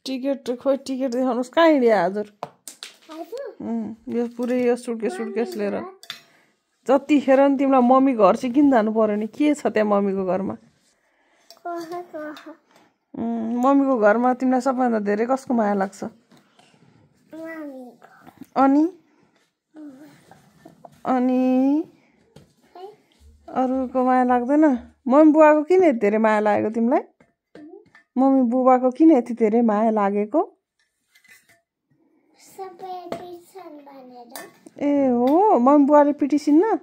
ticket खोइ ticket देखाउनुहोस् कहाँ हिँड्यो हजुर यो पुरै यो सुटकेस लिएर जतिखेर नि तिमीलाई मम्मी घर चाहिँ किन जानु पर्यो नि के छ त्यहाँ मम्मीको घरमा मम्मीको घरमा तिमीलाई सबैभन्दा धेरै कसको माया लाग्छ अनि अरूको माया लाग्दैन मम्मी बुबाको किन यति धेरै माया लागेको तिमीलाई मम्मी बुबाको किन यति धेरै माया लागेको ए हो मम्मी बुवाले पिटिसिन्न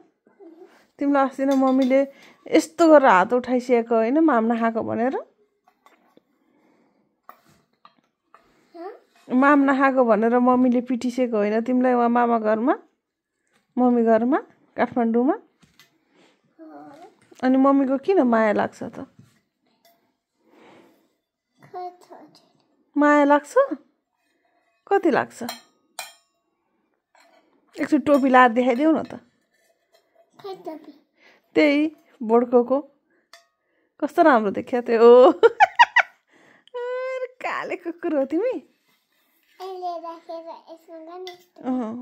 तिमीलाई अस्ति नै मम्मीले यस्तो गरेर हात उठाइसकेको होइन माम नखाएको भनेर माम नखाएको भनेर मम्मीले पिटिसकेको होइन तिमीलाई उहाँ मामा घरमा मम्मी घरमा काठमाडौँमा अनि मम्मीको किन माया लाग्छ त माया लाग्छ कति लाग्छ एकचोटि टोपी लाएर देखाइदेऊ न त त्यही बोड्को कस्तो राम्रो देखियो त्यो काले कुकुर हो तिमी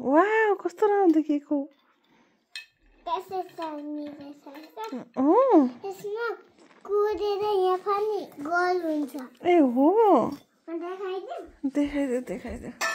वाउ कस्तो राम्रो देखिएको ए हो देखाइदेऊ